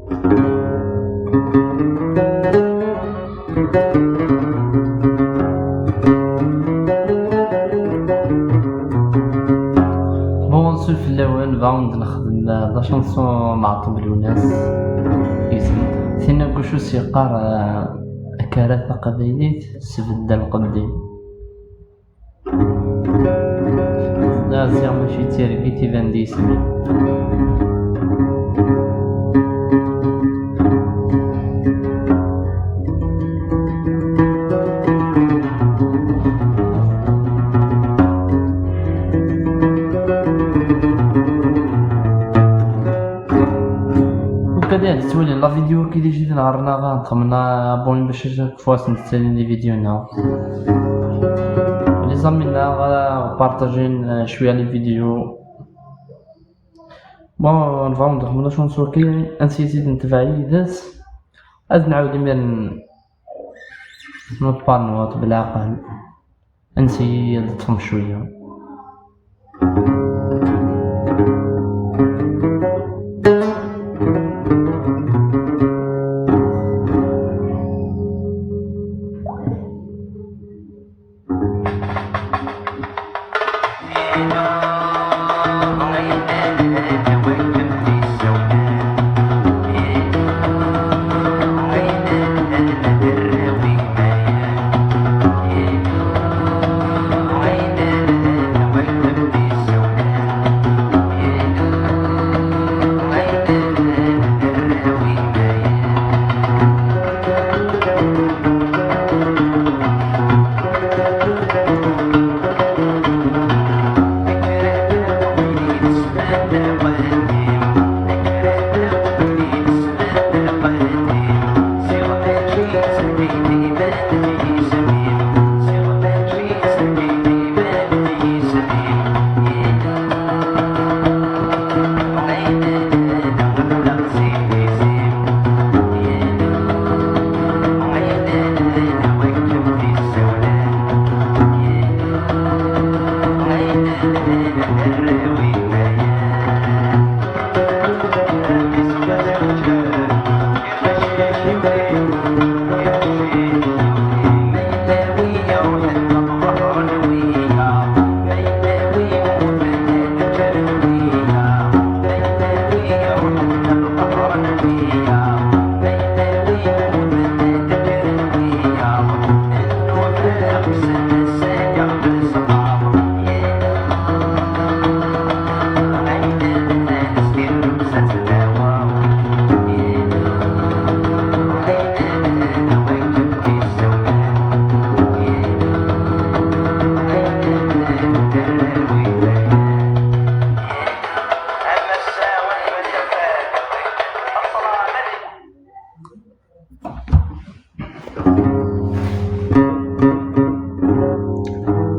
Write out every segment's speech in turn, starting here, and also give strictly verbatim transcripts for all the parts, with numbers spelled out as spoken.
Bon, anṣuf fell-awen, bɣa ad nexdem, euh, la chanson n Ɛeṭṭub Lwennas. Isem. Tin n Guc u s-yeqqar, euh, Akkara taqbaylit, sbedd a lqeddim. La ziɣ mačči d tirgit iban d yisem. Ukad ad tettwalin la vidéo-agi d ijdiden ɣer-neɣ, ad txemmem abonné bac ad tfawsem tettwalin les vidéos-nneɣ. Les amis-nneɣ, ad partajin, eh, cwiya les vidéos. Bon, nbɣa ad nexdem la chanson-agi, ad nsizzid netbeɛ yid-s. Ad nɛawed imiren. Not par not, belɛaqel. Ansi ad teṭṭfem cwiya.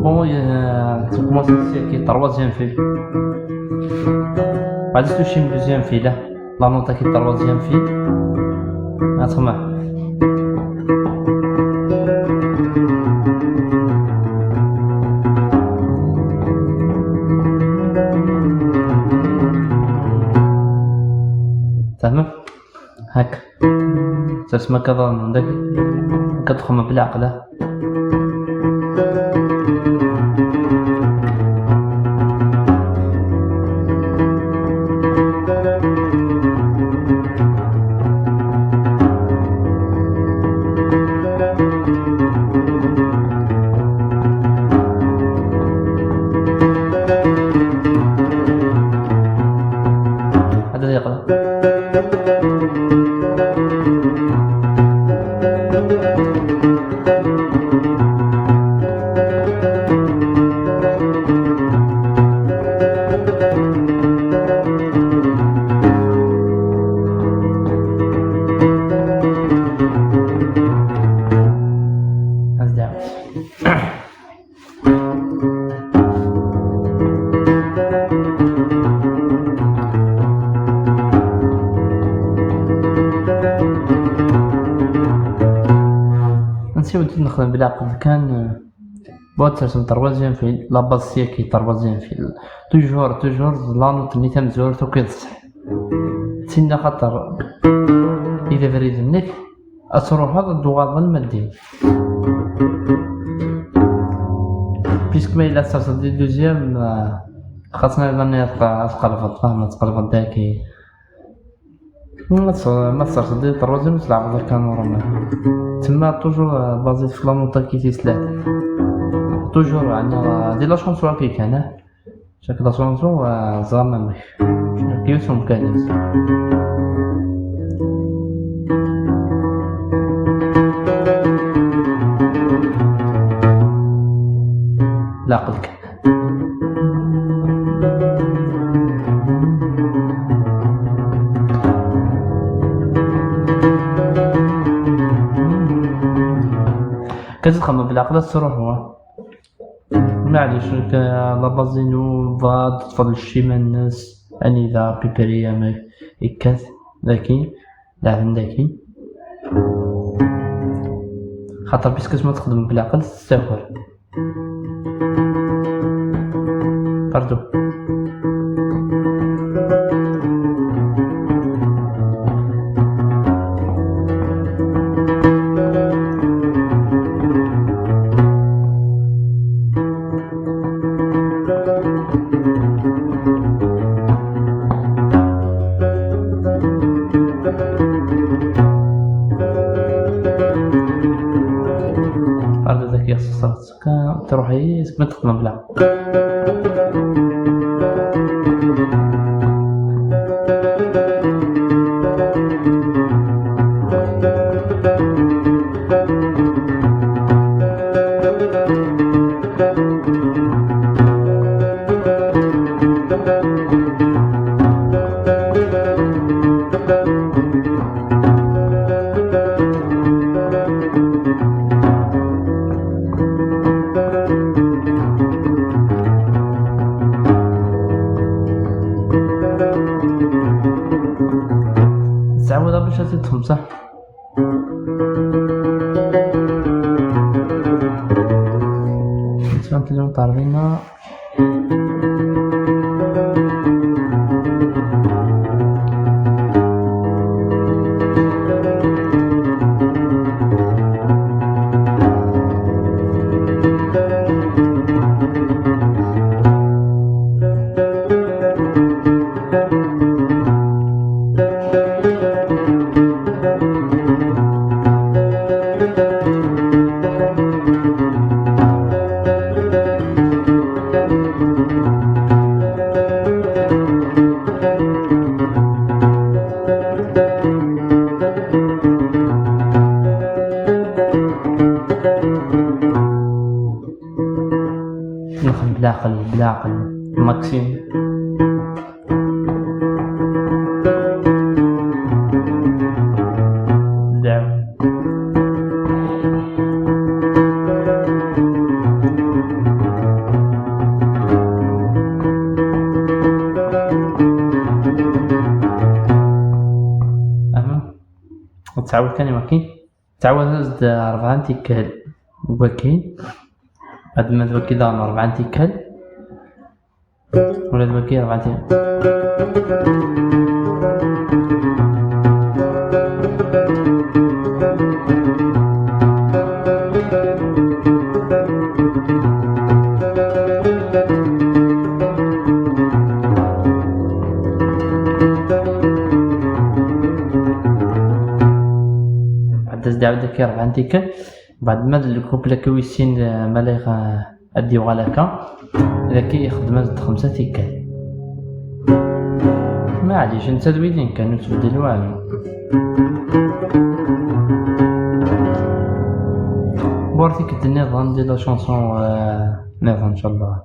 Bon, euh, tu commences ici avec le troisième fil. Vas-y, touche le deuxième fil, hein. La note avec le troisième fil. Attends. تمام. هاك. تسمى كذا عندك. كتخمم بالعقل. هذا يقرأ. Nsiwel-d nexdem belɛqel kan. Bon, ad tersem troisième fil, la base syaki, troisième fil. Toujours, toujours, la note-nni tamezwarut akk d ṣṣeḥ. Tinna xaṭer I d abrid-nnek, ad truḥeḍ ad d-tuɣaleḍ alma d din. Puisque ma yella tesserseḍ di deuxième, euh, xas ma yella ad tqelbeḍ, fahmeḍ, ad tqelbeḍ daki. Ma tserseḍ di troisième, ad tleɛbeḍ akka normal. Tsemma toujours, euh, basé ɣef la nota-agi tis tlata. Toujours, ɛni, euh, di la chanson akka kan, ah? Chaque la chanson, euh, ẓran amek. Yiwet umkan-is. Leɛqel kan. Kan txemmem belɛqel ad truḥ, wa. Maɛlic, la base-inu, bɣa ad teṭṭfeḍ ccima-nnes, anida pipiri amek yekkat, daki, leɛben daki. Xaṭer, puisque ma txeddem belɛqel, tessaker. Pardon. Pardon, daki xeṣṣret. Ka-, truḥ-iyi seg ma txedmeḍ la. Tettɛawad bac ad t-id-txemsa. Ttfant lyon tarvina. Nxem belɛqel, belɛqel. Maxime. Dɛu. Aha. Ad tɛawed kan i wakken. Ttɛawad-as-d rebɛa n tikkal. Waki. Ad ma d waki daɣen rebɛa n tikkal. Ula d waki rebɛa n tikkal. Ad as-d-ɛawed akka rebɛa n tikkal. Beɛd ma d lkupla akka wis sin, eh, ma la iɣ-, ad d-yuɣal akka, daki ixeddem-as-d xemsa tikkal. Maɛlic, netta d wid kan, ur tbeddel walu. Bur tikkelt nniḍen di la chanson, eh, nniḍen, ncallah.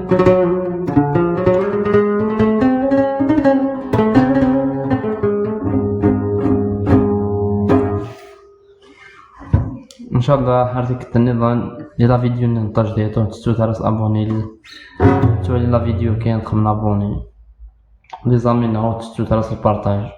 Ncallah ar tikkelt nniḍen di la vidéo-nni n tajdiṭ, ur tettut ara s abonné li. Ttwali la vidéo kan txemmem abonné. Les amis-nneɣ ur tettut ara s partage.